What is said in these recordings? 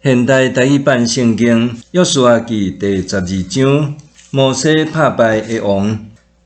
現代台語版聖經約書亞記第十二章，摩西拍敗的王。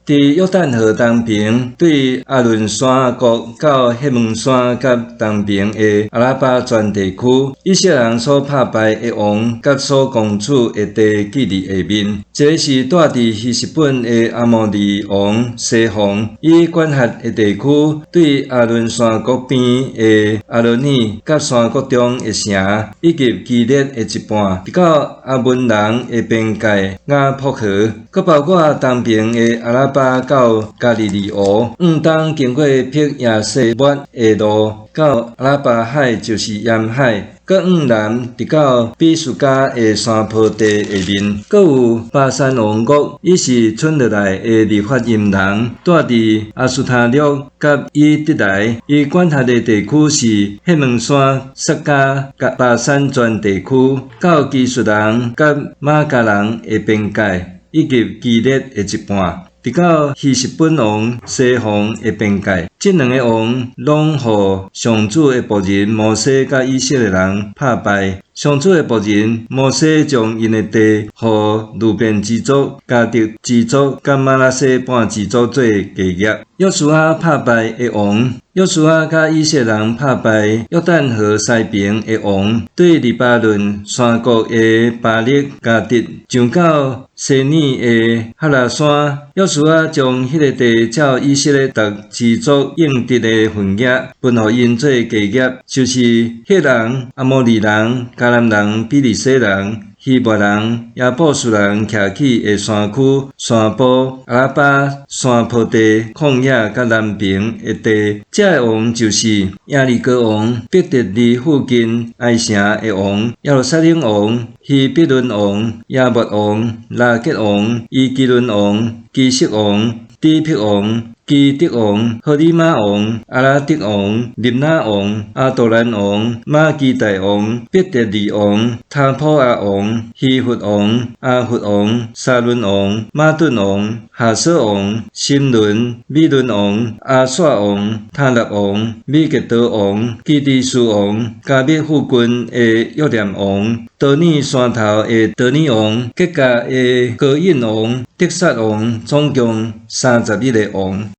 佇約旦河東爿，對亞倫山谷到黑門山佮東爿的阿拉巴全地區，以色列人所拍敗的王佮所攻取的地記佇下面。一个是住佇希實本的亞摩利王西宏，伊管轄的地區對亞倫山谷邊的亞羅珥佮山谷中的城，以及基列的一半，直到亞捫人的邊界雅博河，閣包括東爿的阿拉巴到加利利湖，向東經過伯耶細抹的路，到阿拉巴海，就是鹽海，閣向南直到比斯迦的山坡地下面。閣有巴珊王噩，伊是賰落來的利法因人，住佇阿斯他錄佮以得來。伊管轄的地區是黑門山撒迦佮巴珊全地區，到基述人佮瑪迦人的邊界，以及基列的一半，直到希實本王西宏的邊界。這兩个王攏予上主的僕人摩西佮以色列人拍敗。上主的僕人摩西將𪜶的地，予流便支族、迦得支族佮瑪拿西半支族做家業。約書亞拍敗的王，約書亞佮以色列人拍敗約旦河西爿的王，對黎巴嫩山谷的巴力迦得，上到西尼的哈拉山。約書亞將彼个地照以色列逐支族應得的份額，分予𪜶做家業，就是赫人、阿摩利人、迦南人、比利洗人、希伯人、耶布斯人徛起的山區、山坡、阿拉巴山坡地、曠野佮南爿的地。這个王就是耶利哥王、伯特利附近埃城的王、耶路撒冷王、希伯崙王、亞抹王、拉結王、以基倫王、基色王、底比王、基得王、何利瑪王、阿拉得王、立拿王、亞杜蘭王、瑪基大王、伯特利王、他普亞王、希弗王、亞弗王、沙崙王、瑪頓王、哈索王、心倫、米倫王、亞朔王、他納王、米吉多王、基低斯王、迦密附近的約念王、多爾山頭的多爾王、結甲的哥印王、得撒王，總共三十一个王。